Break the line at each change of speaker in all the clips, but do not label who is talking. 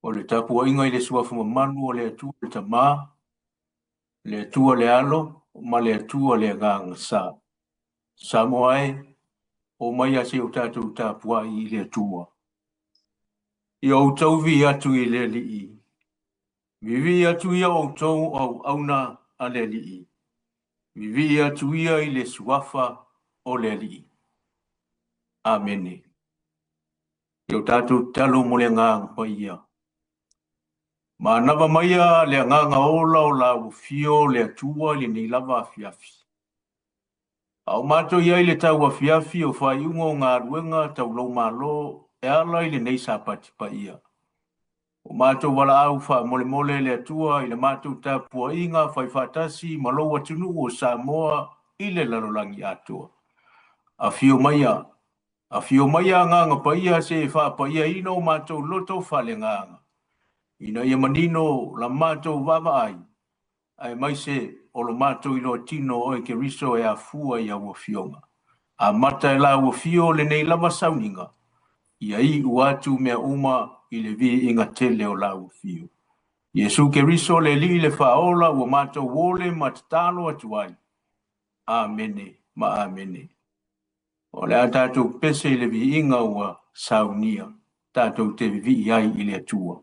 O le tapuaiga i le suafa mamalu o le Atua le Tama, le Atua le Alo ma le Atua le Agaga Sa. Samoa e, o mai a se o tatou tapuai i le Atua. Ia outou viivii atu i le Alii. Viivii atu ia outou o auauna a le Alii. Viivii atu ia i le suafa o le Alii. Amene. Ia o tatou tatalo mo le Agaga Paia. Manava maia le agaga ola o lau afio le Atua i lenei lava afiafi. A o matou i ai i le tauafiafi o faaiuga o galuega tau lou Malo e ala i lenei Sapati paia. O matou valaau faamolemole le Atua i le matou tapuaiga faifaatasi ma lou atunuu o Samoa i le lalolagi atoa. Afio maia, afio maia Agaga Paia se e faapaiaina o matou loto faaleagaga, ina ia manino la matou vaavaai, aemaise o lo matou iloa tino o oe Keriso e afua i au afioga. Amata e lau afio lenei lava sauniga, ia iu atu mea uma i le viiga tele o lau afio. Iesu Keriso le Alii le Faaola ua matou ole ma tatalo atu ai. Amene ma amene. O le a tatou pese i le viiga ua saunia, tatou te vivii ai i le Atua.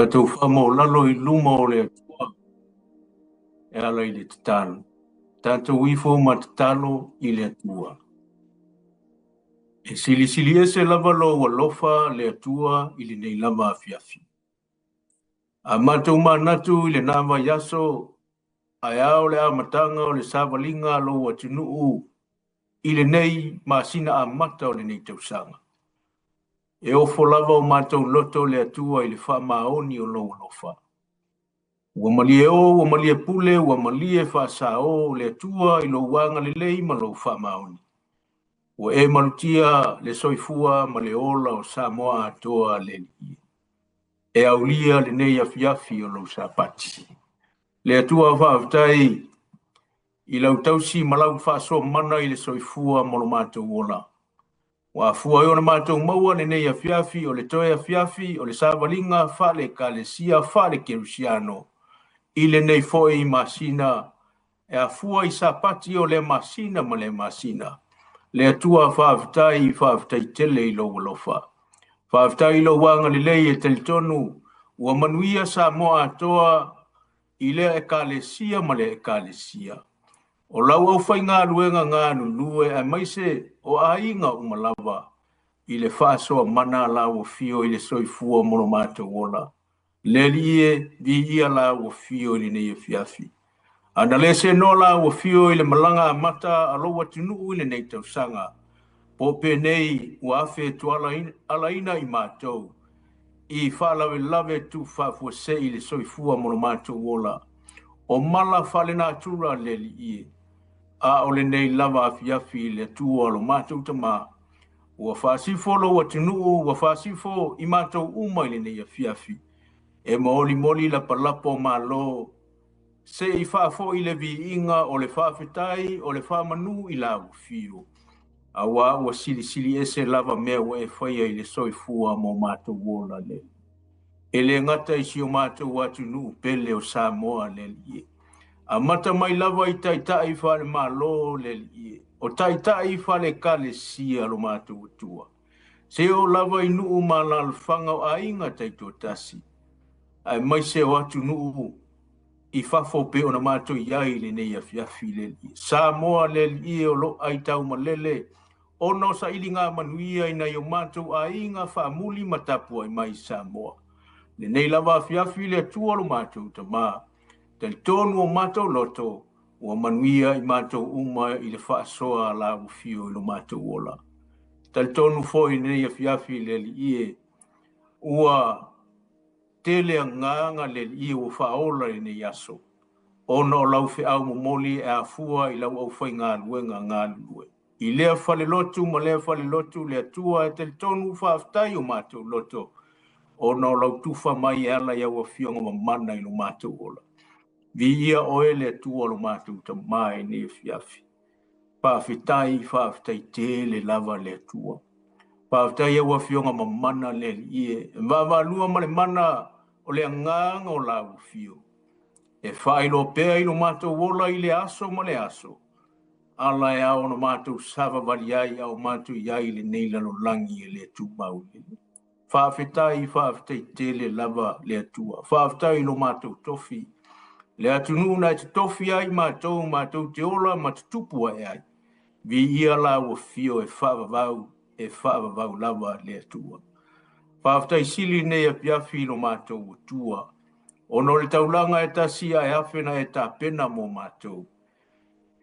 Tatou faamaualalo i luma o le Atua e ala i le tatalo. Tatou ifo ma tatalo i le Atua. E silisili ese lava lou alofa le Atua i lenei lava afiafi. A matou manatu i lena vaiaso, ae ao le amataga o le savaliga a lou atunuu i lenei masina amata o lenei tausaga. E ofo lava o matou loto le Atua i le faamaoni o lou alofa. Ua malie o, ua malie pule, ua malie faasao le Atua i lou agalelei ma lou faamaoni. Ua e malutia le soifua ma le ola o Samoa atoa le Alii. E aulia lenei afiafi o lou Sapati. Le Atua faafetai i lau tausi ma lau faasoa mana i le soifua ma lo matou ola. Ua afua ai ona matou maua lenei afiafi o le toe afiafi o le savaliga faale-ekalesia faale-kerisiano i lenei foi masina e afua i Sapati o lea masina ma lea masina. Le Atua faafetai, faafetai tele i lou alofa. Faafetai i lou agalelei e talitonu ua manuia Samoa atoa i lea ekalesia ma lea ekalesia. O lau aufaigaluega galulue aemaise o aiga uma lava i le faasoa mana lau afio i le soifua ma lo matou ola. Le Alii e, viia lau afio i lenei afiafi. Ana le senoa lau afio i le malaga amata a lou atunuu i lenei tausaga. Po o penei ua afe tualaina i matou i faalavelave tuufaafuasei i le soifua ma lo matou ola. O mala faalenatura le Alii e. A o lenei lava afiafi i le Atua lo matou Tamā. Ua faasifo lou atunuu, ua faasifo i matou uma i lenei afiafi. E molimoli lapalapa o malo, se i faafoi le viiga o le faafetai o le faamanu i lau afio. Auā ua silisili ese lava mea ua e faia i le soifua ma o matou ola le. E le gata i si o matou atunuu pele o Samoa le Alii. Amata mai lava i taitai faale-Malo le Alii, o taitai faale-ekalesia lo matou Atua. Se o lava i nuu ma alaalafaga o aiga taitoatasi, aemaise o atunuu i fafo pe ona matou iai i lenei afiafi le Alii. Samoa le Alii o loo aitaumalele ona o sailiga manuia i nai o matou aiga faamuli ma tapuai mai i Samoa. Lenei lava afiafi le Atua lo matou Tamā. Talitonu o matou loto ua manuia i matou uma i le faasoa a lau afio i lo matou ola. Talitonu foi i lenei afiafi le Alii e ua tele agaga le Alii ua faaola i lenei aso. Ona o lau feau momoli e afua i lau aufaigaluega galulue. I lea falelotu ma lea falelotu le Atua e talitonu faafetai o matou loto ona o lau tufa mai e ala i au afioga mamana i lo matou ola. Viia oe le Atua lo matou Tamā i lenei afiafi. Faafetai, faafetai tele lava le Atua. Faafetai au afioga mamana le Alii e vaavaalua ma le mana o le agaga o lau afio. E faailoa pea i lo matou ola i le aso ma le aso. Ala e ao ona matou savavali ai a o matou iai i lenei lalolagi e le tumau. Faafetai, faafetai tele lava le Atua. Faafetai i lo matou tofi. Le atunuu na e totofi ai matou, matou te ola ma tutupu ae ai. Viia lau afio e faavavau lava le Atua. Faafetai sili lenei afiafi i lo matou Atua. Ona o le taulaga e tasi ae afe na e tapena mo matou.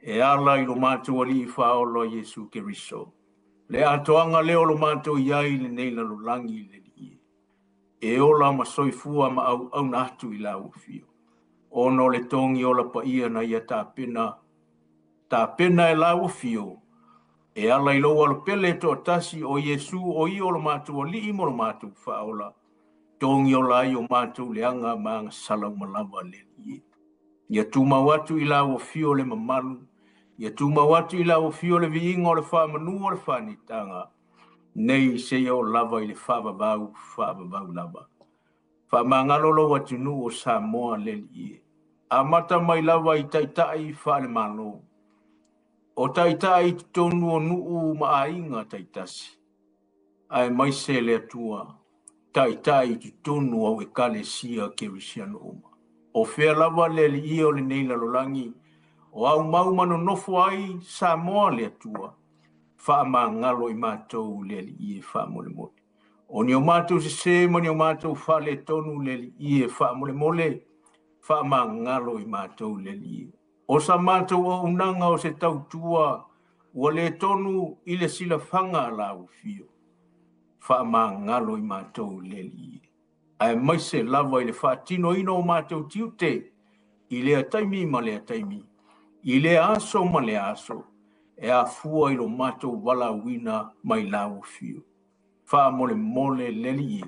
E ala i lo matou Alii faaola Iesu Keriso. Le atoaga lea o lo matou iai i lenei lalolagi le Alii. E ola ma soifua ma auauna atu i lau afio. Ona o le togi ola paia na ia tapena, tapena e lau afio. E ala i lou alopele toatasi o Iesu o ia o lo matou Alii ma lo matou faaola. Togi ola ai o matou leaga ma agasala uma lava le Alii. Ia tumau atu i lau afio le mamalu, ia tumau atu i lau afio le viiga o le faamanu o le faanitaga, nei seia oo lava i le faavavau, faavavau lava. Faamagalo lou atunuu o Samoa le Alii. Amata mai lava i taitai faale-Malo. O taitai i totonu o nuu ma aiga taitasi. Aemaise le Atua. Taitai i totonu o au Ekalesia Kerisiano uma. O fea lava le alii o lenei lalolagi, o aumau ma nonofo ai Samoa le Atua, faamagalo i matou le Alii e faamolemole. O ni o matou sesē ma ni o matou faaletonu le Alii e faamolemole, faamagalo i matou le Alii. O sa matou auaunaga o se tautua ua le tonu i le silafaga a lau afio, faamagalo i matou le Alii, aemaise lava i le faatinoina o matou tiute i lea taimi ma lea taimi, i lea aso ma lea aso, e afua i lo matou valaauina mai lau afio. Faamolemole le Alii,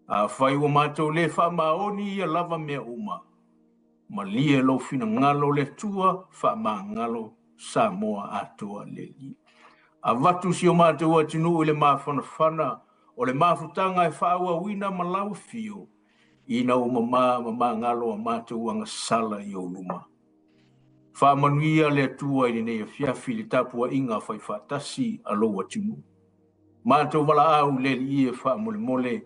afai ua matou le faamaoni ia lava mea uma, malie lou finagalo le Atua, faamagalo Samoa atoa le Alii. Avatu si o matou atunuu i le mafanafana o le mafutaga e faaauauina ma lau afio, ina ua mamā ma magalo a matou agasala i ou luma. Faamanuia le Atua i lenei afiafi i le tapuaiga faifaatasi a lou atunuu. Matou valaau le Alii e faamolemole,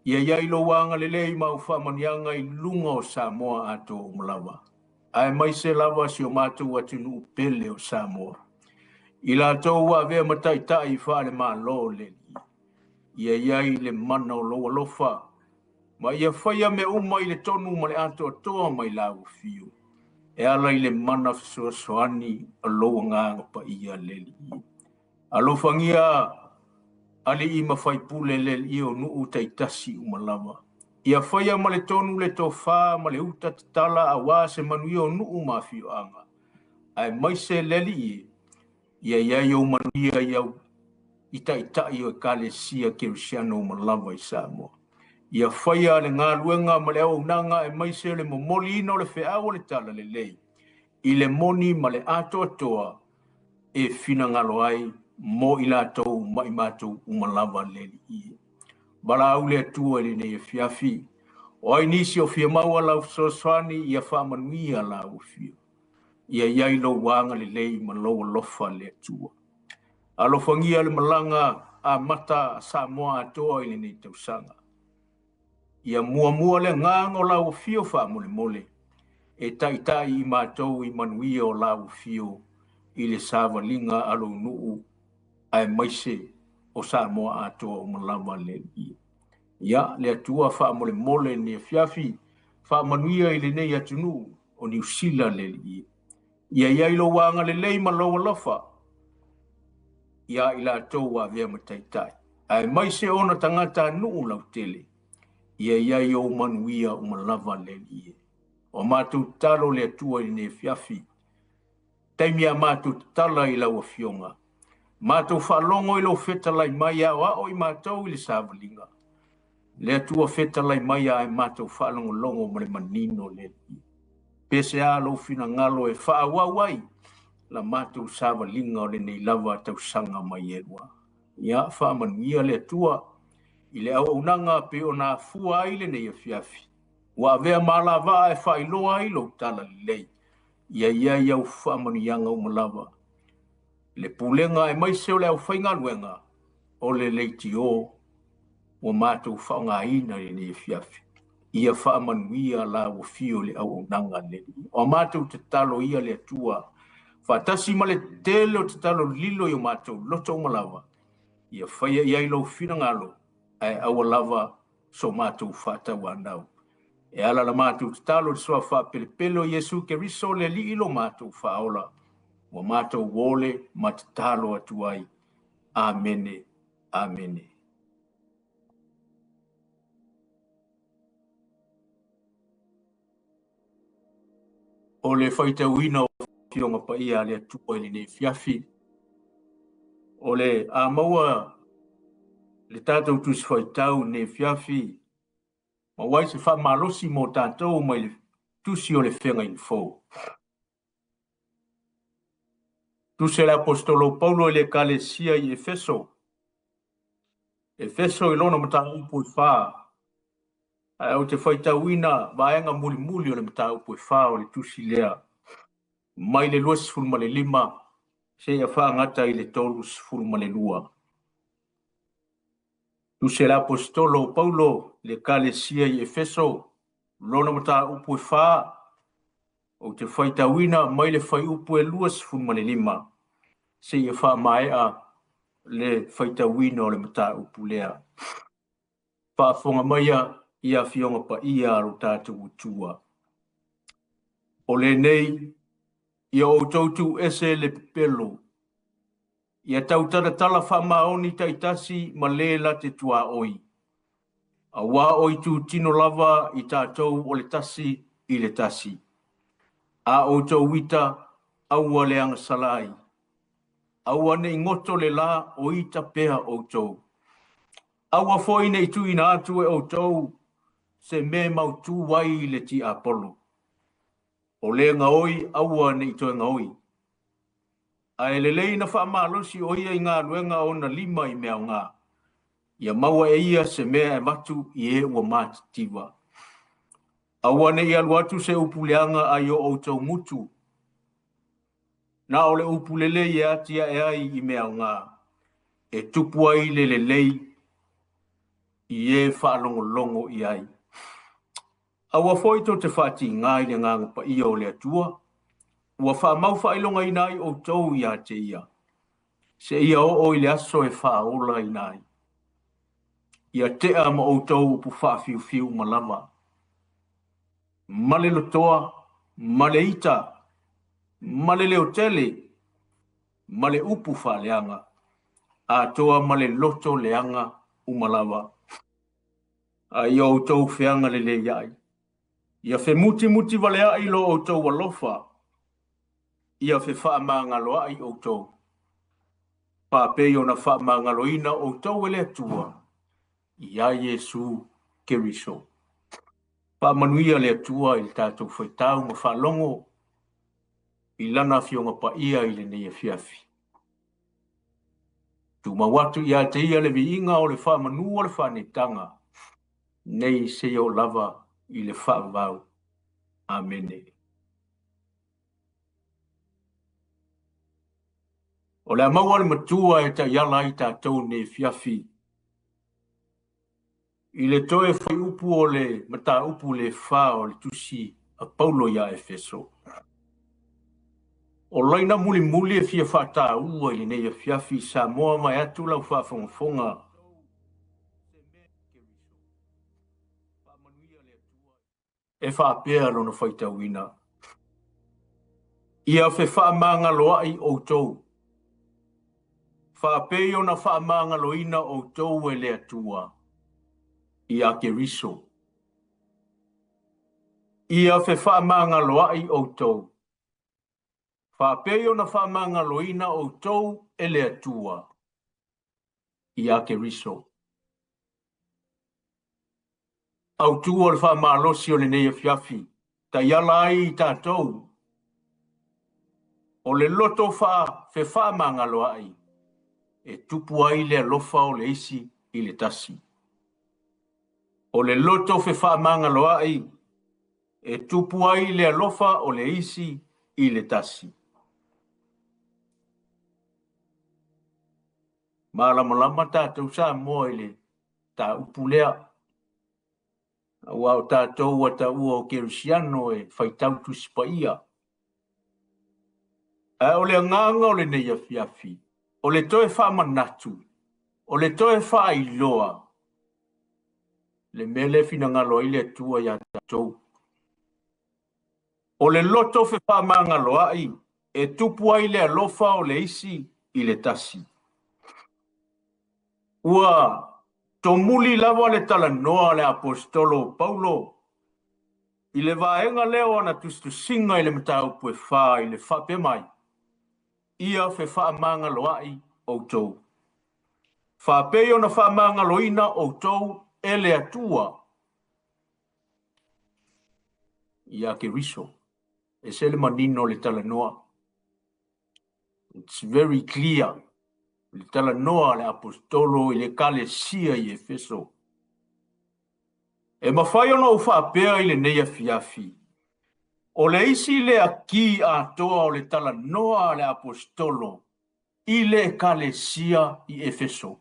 ia i ai lou agalelei ma au faamanuiaga i luga o Samoa atoa uma lava, aemaise lava si o matou atunuu pele o Samoa, i latou ua avea ma taitai faale-Malo le Alii. Ia i ai le mana o lou alofa, ma ia faia mea uma i le tonu ma le atoatoa mai lau afio, e ala i le mana fesoasoani o lou agaga paia le Alii. Alofagia alii ma faipule le Alii o nuu taitasi uma lava. Ia faia ma le tonu le tofa ma le uta tatala aua se manuia o nuu ma afioaga, aemaise le Alii ia i ai ou manuia i au i taitai o Ekalesia Kerisiano uma lava i Samoa. Ia faia le galuega ma le auaunaga aemaise o le momoliina o le feau o le talalelei i le moni ma le atoatoa e finagalo ai mo i latou ma i matou uma lava le Alii. Valaau le Atua i lenei afiafi, o ai nisi o fia maua lau fesoasoani, ia faamanuia lau afio. Ia i ai lou agalelei ma lou alofa le Atua. Alofagia le malaga amata a Samoa atoa i lenei tausaga. Ia muamua le agaga o lau afio faamolemole, e taitai i matou i manuia o lau afio i le savaliga a lou nuu aemaise o Samoa atoa uma lava le Alii. Ia, le Atua faamolemole lenei afiafi, faamanuia i lenei atunuu o Niu Sila le Alii. Ia i ai lou agalelei ma lou alofa ia i latou ua avea ma taitai, aemaise ona tagata nuu lautele, ia i ai ou manuia uma lava le Alii. O matou tatalo le Atua i lenei afiafi, taimi a matou tatala i lau afioga, matou faalogo i lou fetalai mai aoao i matou i le savaliga. Le Atua fetalai mai ae matou faalogologo ma le manino le Alii. Pe se a lou finagalo e faaauau ai la matou savaliga o lenei lava tausaga mai e lua. Ia faamanuia le Atua i le auaunaga pe ona afua ai lenei afiafi. Ua avea ma alavaa e faailoa ai lou talalelei. Ia i ai au faamanuiaga uma lava. Le pulega aemaise o le aufaigaluega o le leitio ua matou faaaogaina i lenei afiafi. Ia faamanuia lau afio i le auaunaga le Alii. O a matou tatalo ia le Atua, faatasi ma le tele o tatalo lilo i o matou loto uma lava, ia faia i ai lou finagalo, ae aua lava so matou faatauanau. E ala la matou tatalo i le suafa faapelepele o Iesu Keriso le Alii lo matou faaola, ua matou ole ma tatalo atu ai. Amene, amene. O le faitauina o Afioga Paia a le Atua i lenei afiafi, o le a maua le tatou Tusi Faitau i lenei afiafi, maua ai se faamalosi mo tatou mai le Tusi o le Feagaiga Fou. Tusi a le Aposetolo o Paulo i le Ekalesia i Efeso, Efeso i lona mataupu e 4, ae ou te faitauina vaega mulimuli o le mataupu e 4 o le tusi lea, mai le 25 seia faagata i le 32. Tusi a le Aposetolo o Paulo i le Ekalesia i Efeso, lona mataupu e 4, ou te faitauina mai le fuaiupu e 25 seia faamaea le faitauina o le mataupu lea. Faafofoga maia i Afioga Paia a lo tatou Atua. O lenei, ia outou tuuese le pepelo, ia tautalatala faamaoni taitasi ma le la te tuaoi, auā o itutino lava i tatou o le tasi i le tasi. A outou ita, aua le agasala ai, aua ne i goto le lā o ita pea outou. Aua foi ne i tuuina atu e outou se mea e mautū ai le tiapolo. O le gaoi aua ne i toe gaoi, ae lelei na faamalosi o ia i galuega a ona lima i mea aoga, ia maua e ia se mea e avatu i e ua matitiva. Aua ne i alu atu se upu leaga ai o outou gutu, na o le upu lelei e atiae ai i mea aoga, e tupu ai le lelei i e faalogologo i ai. Aua foi tou te faatigā i le Agaga Paia o le Atua, ua faamau faailogaina ai outou ia te ia, seia oo i le aso e faaolaina ai. Ia tea ma outou upu faafiufiu uma lava, ma le lotoa, ma le ita, ma le leotele, ma le upu faaleaga, atoa ma le loto leaga uma lava. A ia outou feagaleleiai, ia femutimutivaleai lo outou alofa, ia fefaamagaloai outou, faapei ona faamagaloina outou e le Atua ia Iesu Keriso. Faamanuia le Atua i le tatou faitau ma faalogo i lana Afioga Paia i lenei afiafi. Tumau atu ia te ia le viiga o le faamanu o le faaneetaga, nei seia oo lava i le faavavau. Amene. O le a maua le matua e taiala ai tatou nei afiafi i le toe fuaiupu o le mataupu le 4 o le tusi a Paulo ia Efeso. O laina mulimuli e fia faataua i lenei afiafi Samoa mai atu lau faafogafoga. E faapea lona faitauina. Ia fefaamagaloai outou, faapei ona faamagaloina outou e le Atua ia Keriso. Ia fefaamagaloai outou, faapei ona faamagaloina outou e le Atua ia Keriso. Autu o le faamalosi o lenei afiafi, taiala ai i tatou, o le loto fefaamagaloai, e tupu ai le alofa o le isi i le tasi. O le loto fefaamagaloai, e tupu ai le alofa o le isi i le tasi. Malamalama tatou Samoa i le tāupu lea. Aua o tatou ua taua o Kerisiano e faitau Tusi Paia. Ae o le agaga o lenei afiafi, o le toe faamanatu, o le toe faailoa, le mea lea e finagalo ai le Atua ia tatou. O le loto fefaamagaloai e tupu ai le alofa o le isi i le tasi. Ua tomuli lava le talanoa a le Aposetolo o Paulo i le vaega lea o ana tusitusiga i le mataupu e 4 i le faapea mai, ia fefaamagaloai outou, faapei ona faamagaloina outou e le Atua ia Keriso. E se le manino le talanoa. It's very clear. Le talanoa a le Aposetolo i le Ekalesia i Efeso. E mafai ona ou faapea i lenei afiafi, o le isi lea ki atoa o le talanoa a le Aposetolo i le Ekalesia i Efeso.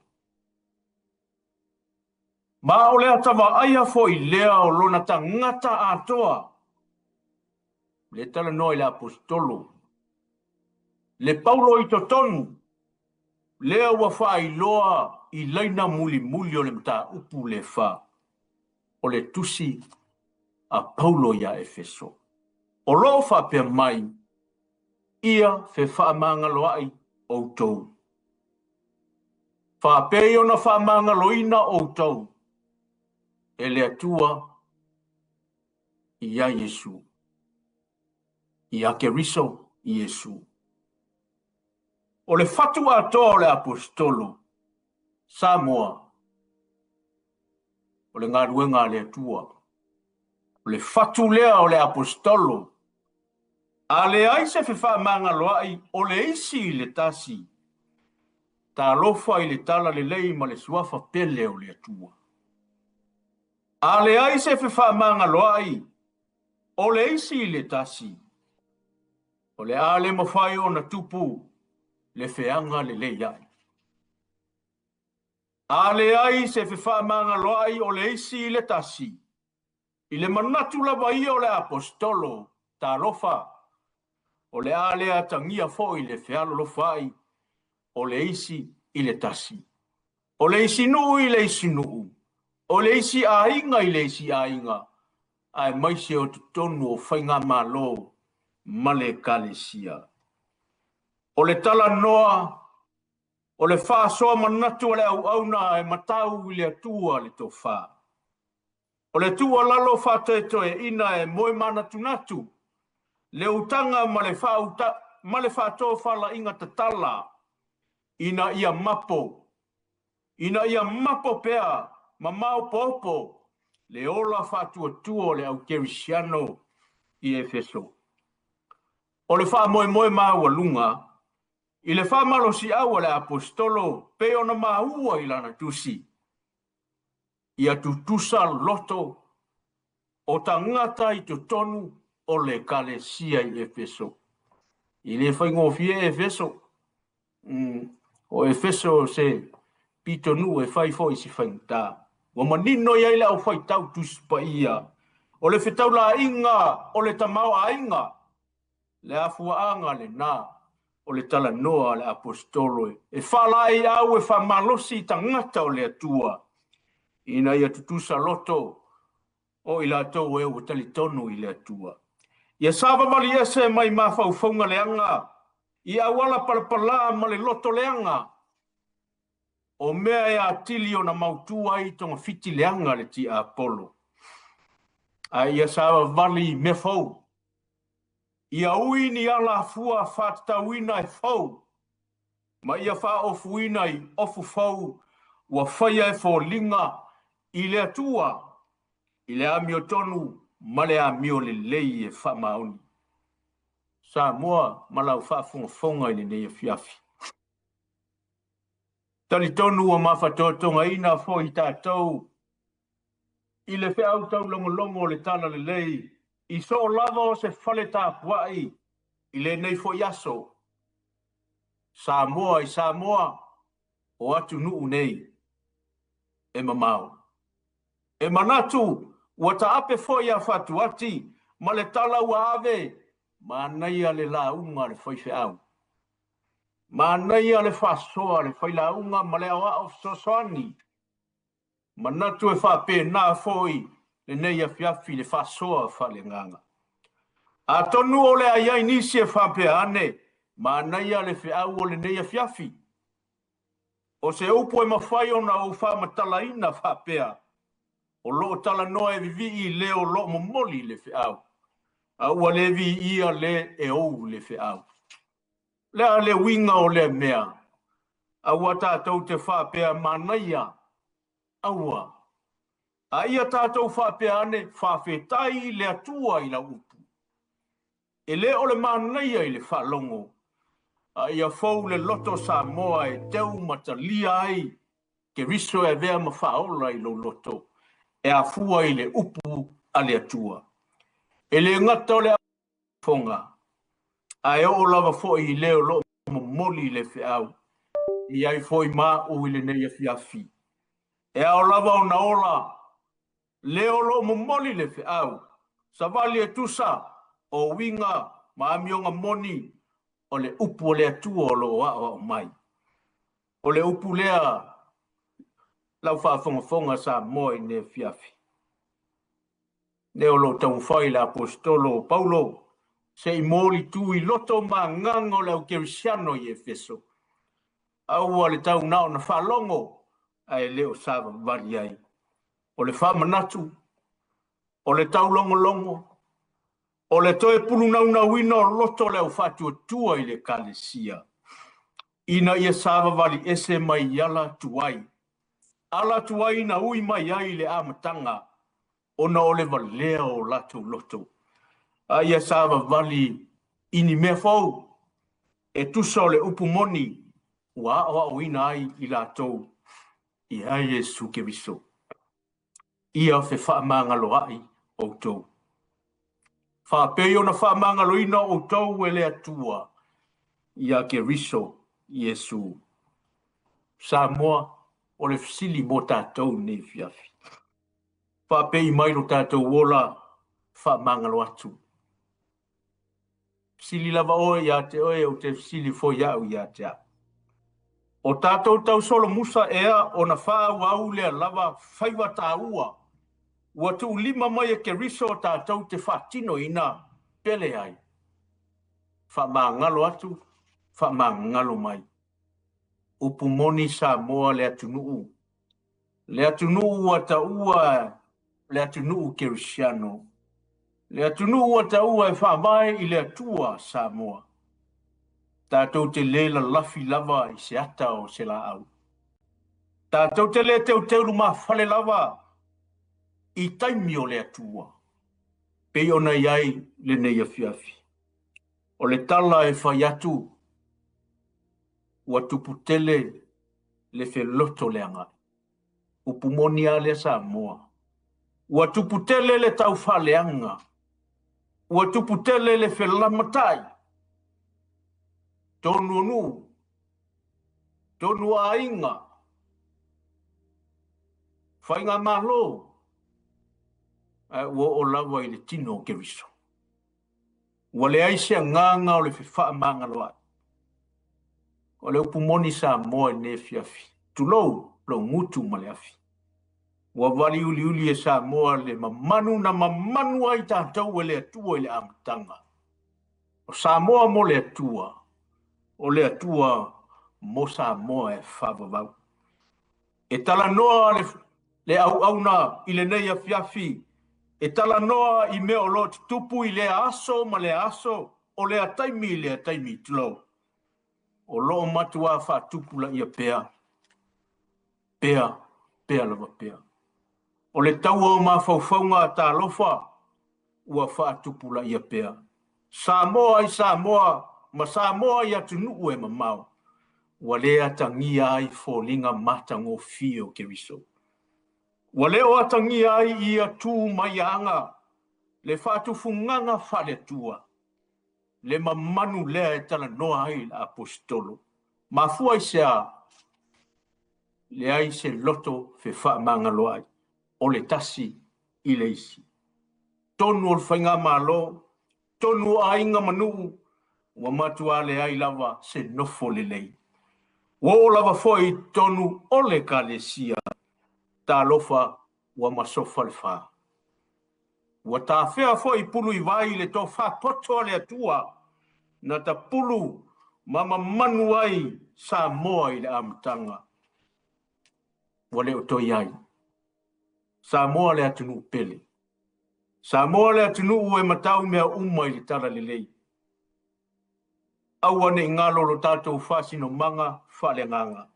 Ma o le ata vaaia foi lea o lona tagata atoa. Le talanoa i le aposetolo, le Paulo i totonu, lea ua faailoa i laina mulimuli o le mataupu le fa o le tusi a Paulo iā Efeso. O lo o faapea mai, Ia fefaamagaloaʻi ʻoutou. Faapei ona faamagaloina ʻoutou e le Atua iā Iesu, iā Keriso Iesu. O le fatu atoa o le Aposetolo, Samoa, o le galuega a le Atua. O le fatu lea o le Aposetolo, a leai se fefaamagaloaʻi o le isi i le tasi, talofa i le tala lelei ma le suafa pele o le Atua. A leai se fefaamagaloaʻi o le isi i le tasi, o le a le mafai ona tupu le feaga lelei aʻe. A leai se fefaamagaloaʻi o le isi i le tasi, i le manatu lava ia o le Aposetolo, talofa, o le a le atagia foi le fealolofaʻi o le isi i le tasi, o le isi nuu i le isi nuu, o le isi aiga i le isi aiga, aemaise o totonu o faigamalo ma le Ekalesia. O le talanoa O le faasoa manatu a le auauna e matau i le Atua le tofa. O le tuualalo faatoetoeina e moe manatunatu le utaga ma le faauta ma le faatofalaiga tatala ina ia mapo, ina ia mapo pea ma maopoopo le ola faatuatua o le au kerisiano i Efeso. O le faamoemoe maualuga I le faamalosiau a le Aposetolo pei ona maua i lana tusi, ia tutusa loto o tagata i totonu o le Ekalesia i Efeso. E le faigofie Efeso. O Efeso se pitonuu e fai foi si faigata. Ua manino i ai le aufaitau Tusi Paia o le fetaulaiga o le tamaoaiga Le afuaaga lena o le talanoa a le Aposetolo e faalaeiau e faamalosi i tagata o le Atua ina ia tutusa loto o i latou e ua talitonu i le Atua. Ia savavali ese mai mafaufauga leaga i auala palapala ma le loto leaga, o mea e atili ona mautu ai togafiti leaga le tiapolo, a ia savavali i mea fou. Ia ui ni alafua faatatauina e fou ma ia faaofuina i ofu fou ua faia e foliga i le Atua i le amiotonu ma le amio lelei e faamaoni. Samoa ma lau faafogafoga i lenei afiafi. Talitonu ua mafatotogaina foi tatou i le feau taulogologo o le Talalelei i soo lava o se fale tapuai i lenei foi aso. Samoa i Samoa o atunuu nei e mamao. E manatu ua taape foi a Fatuati ma le tala ua ave, manaia le lauga a le faifeau. Manaia le faasoa a le failauga ma le aoao fesoasoani. Manatu e faapena foi lenei afiafi le faasoa faaleagaga. Atonu o le a i ai nisi e faapea ane, manaia le feau o lenei afiafi. O se upu e mafai ona ou faamatalaina faapea, o lo o talanoa e vivii le o lo o momoli le feau, a ua le viia le e ou le feau. O le a le uiga o lea mea? Aua tatou te faapea manaia, aua. A ia tatou faapea ane, faafetai i le Atua i lau upu. E le o le manaia i le faalogo, a ia fou le loto o Samoa e teu ma talia ai Keriso e avea ma faaola i lou loto, e afua i le upu a le Atua. E le gata o le fofoga, ae oo lava foi i le o lo o momoli le feau. E i ai foi ma au i lenei afiafi. E ao lava ona ola le o lo o momoli le feau, savali e tusa o uiga ma amioga moni o le upu o le Atua o lo o aoao mai. O le upu lea lau faafogafoga Samoa i lenei afiafi. Lea o lo o taumafai le Aposetolo o Paulo se i molitu i loto ma agaga o le aukerisiano i Efeso. Aua le tau na ona faalogo ae le o savavali ai. O le faamanatu, o le taulogologo, o le toe pulunaunauina o loto o le aufaatuatua i le Ekalesia, ina ia savavali ese mai i ala tuai, ala tuai na ui mai ai i le amataga, ona o le valea o latou loto, a ia savavali i ni mea fou, e tusa o le upu moni ua aoaoina ai i latou ia Iesu Keriso. Ia fefaamagaloa'i outou. Faapei ona faamagaloina outou e le Atua ia Keriso Iesu. Samoa, o le fesili mo tatou nei afiafi. Faapei mai lo tatou ola faamagalo atu. Fesili lava oe ia te oe, ou te fesili foi au ia te au. O tatou tausolomusa ea ona faaauau lea lava faiva taua ua tuulima mai e Keriso o tatou te faatinoina pele ai. Faamagalo atu, faamagalo mai. Upu moni Samoa le atunuu. Le atunuu ua taua le atunuu kerisiano. Le atunuu ua taua e faavae i le Atua Samoa. Tatou te le lalafi lava i se ata o se laau. Tatou te le teuteu lumafale lava i taimi o le Atua. Pei ona i ai lenei afiafi. O le tala e fai atu, ua tupu tele le feloto leaga. Upu moni a lea Samoa. Ua tupu tele le taufaaleaga. Ua tupu tele le felamatai. Tonu o nuu, tonu o aiga, faigamalo, ae ua oo lava i le tino o Keriso. Ua leai se agaga o le fefaamagaloa'i. O le upu moni Samoa i lenei afiafi. Tulou lou gutu ma le afi. Ua valiuliuli e Samoa le mamanu na mamanu ai tatou e le Atua i le amataga. O Samoa mo le Atua, o le Atua mo Samoa e faavavau. E talanoa le auauna i lenei afiafi, e talanoa i mea o lo o tutupu i lea aso ma lea aso, o lea taimi i lea taimi, tulou. O lo o matua faatupulaia pea, pea, pea lava pea. O le taua o mafaufauga talofa ua faatupulaia pea. Samoa i Samoa ma Samoa i atunuu e mamao, ua le atagia ai foliga matagofie o Keriso. Ua le o atagia ai ia tu mai aga le faatufugaga faale-Atua, le mamanu lea e talanoa ai le Aposetolo. Mafua i se a? Leai se loto fefaamagaloa'i, o le tasi i le isi. Tonu o le faigamalo, tonu o aiga ma nuu, ua matua leai lava se nofo lelei. Ua oo lava foi i tonu o le Ekalesia, talofa ua masofa le fa. Ua tafea foi pulu i vai le tofa poto a le Atua, na tapulu ma mamanu ai Samoa i le amataga. Ua le o toe ai. Samoa le atunuu pele. Samoa le atunuu e matau mea uma i le talalelei. Aua ne i galo lo tatou faasinomaga faaleagaga.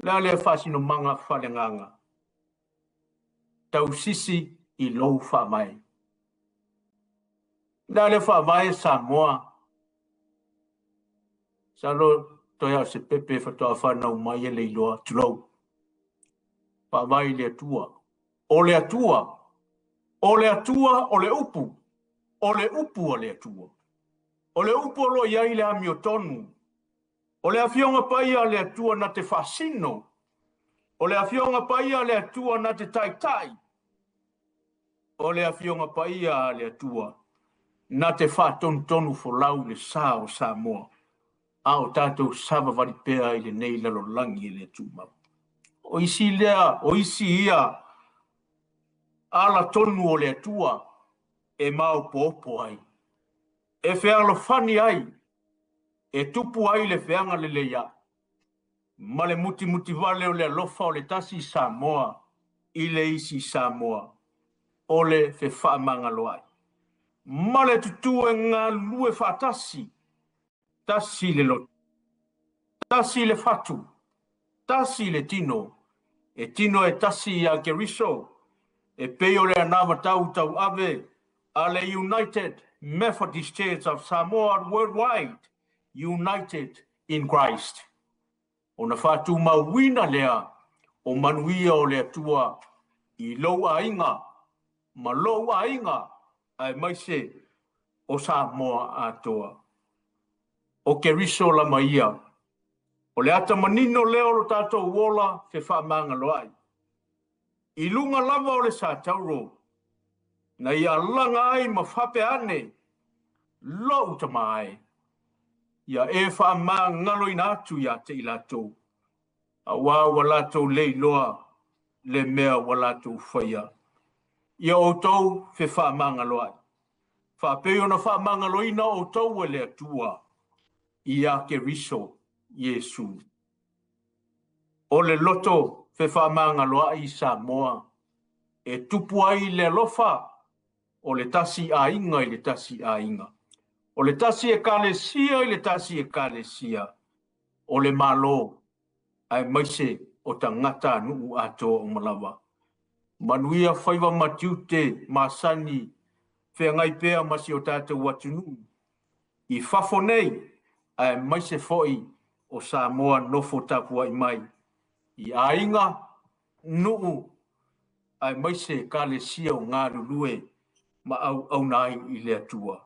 O le a lea faasinomaga faaleagaga? Tausisi i lou faavae. O le a lea faavae Samoa? Masalo toe lava o se pepe faatoa fanau mai e le iloa, tulou. Faavae i le Atua. O le Atua, o le Atua o le upu, o le upu a le Atua. O le upu o lo o i ai le amiotonu. O le Afioga Paia a le Atua na te faasino. O le Afioga Paia a le Atua na te taitai, o le Afioga Paia a le Atua na te faatonutonu folau le sa o Samoa, a o tatou savavali pea i lenei lalolagi e le tumau. O isi lea, o isi ia alatonu o le Atua e maopoopo ai, e fealofani ai, e tupu ai le feagalelei ai, ma le mutimutivale o le alofa o le tasi Samoa i le isi Samoa, o le fefaamagaloai, ma le tutū e galulue faatasi, tasi le loto, tasi le fatu, tasi le tino, e tino e tasi ia Keriso, e pei o le anavatau tauave a le United Methodist Church of Samoa Worldwide, United in Christ. Ona faatumauina lea o manuia o le Atua i lou aiga ma lou aiga aemaise o Samoa atoa. O Keriso lama ia, o le ata manino lea o lo tatou ola fefaamagaloai. I luga lava o le satauro, na ia alaga ai ma faapea ane, lou tama e, ia e faamagaloina atu ia te i latou, auā ua latou le iloa le mea ua latou faia. Ia outou fefaamagaloai, faapei ona faamagaloina outou e le Atua ia Keriso Iesu. O le loto fefaamagaloai Samoa, e tupu ai le alofa o le tasi aiga i le tasi aiga, o le tasi ekalesia i le tasi ekalesia, o le Malo aemaise o tagata nuu atoa uma lava. Manuia faiva ma tiute masani feagai pea ma si o tatou atunuu i fafo nei, aemaise foi o Samoa nofo tapuai mai i aiga, nuu, aemaise ekalesia o galulue ma auauna ai i le Atua.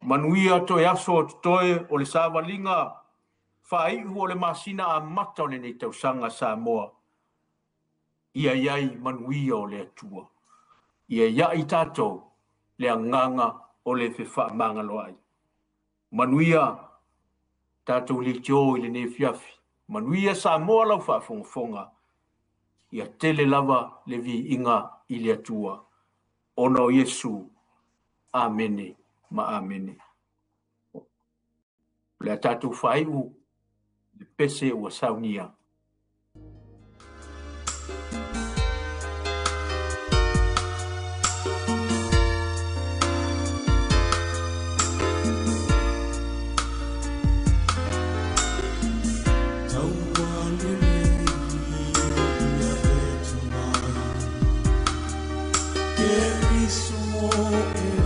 Manuia toe aso o totoe o le savaliga faaiu o le masina amata o lenei tausaga Samoa. Ia i ai manuia o le Atua. Ia iai tatou le agaga o le fefaamagaloai. Manuia tatou leitio i lenei afiafi. Manuia Samoa lau faafogafoga. Ia tele lava le viiga i le Atua. Ona o Iesu. Amene ma amene. O le a tatou faaiu le pese ua saunia.
Keriso e.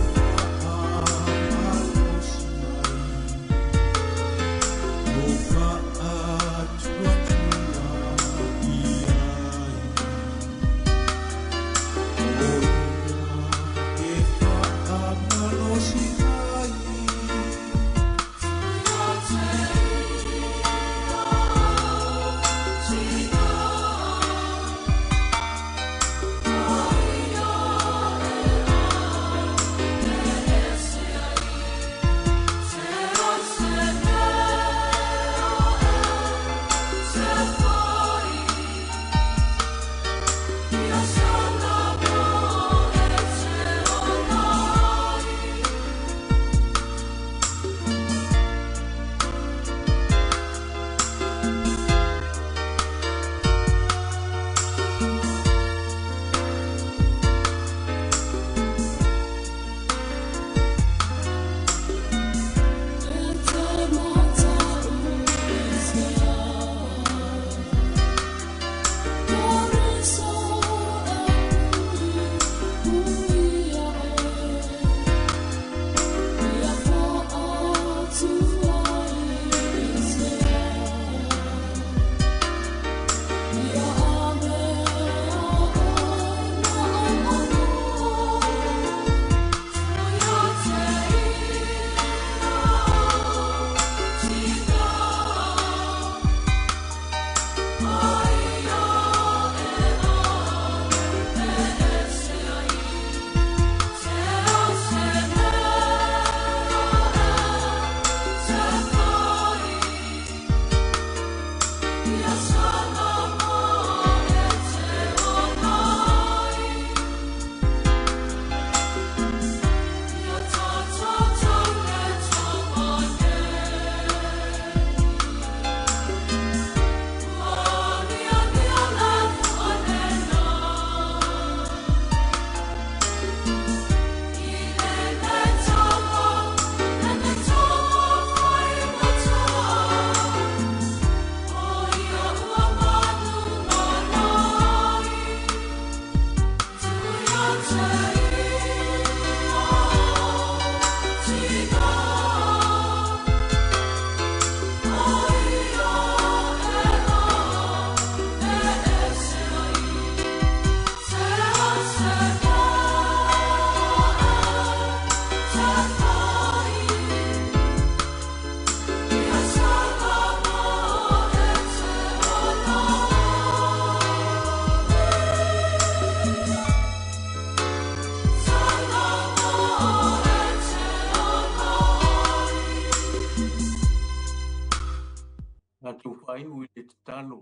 Matou faaiu i le tatalo.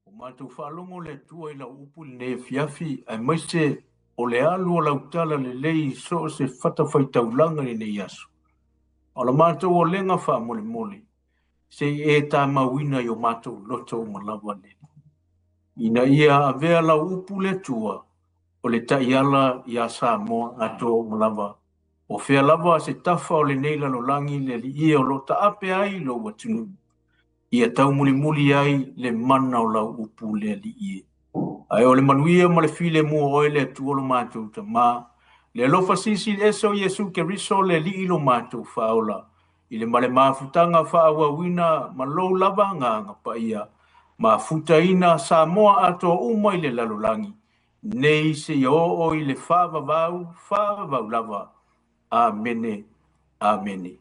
Ua matou faalogo le Atua i lau upu i lenei afiafi, aemaise o le alu o lau tala lelei i so o se fatafaitaulaga i lenei aso. O la matou olega faamolemole, se i e tamauina i o matou loto uma lava le Ina ia avea lau upu le Atua o le taiala ia Samoa atoa uma lava. O fea lava se tafa o lenei lalolagi le Alii e o lo o taape ai lou atunuu, ia taumulimuli ai le mana o lau upu le Alii e. Ae o le manuia ma le filemu o oe le Atua lo matou Tamā, le alofa silisili ese o Iesu Keriso le Alii lo matou Faaola, i le ma le mafutaga faaauauina ma lou lava Agaga Paia, mafutaina Samoa atoa uma i le lalolagi, nei seia oo i le faavavau, faavavau lava. Amene, amene.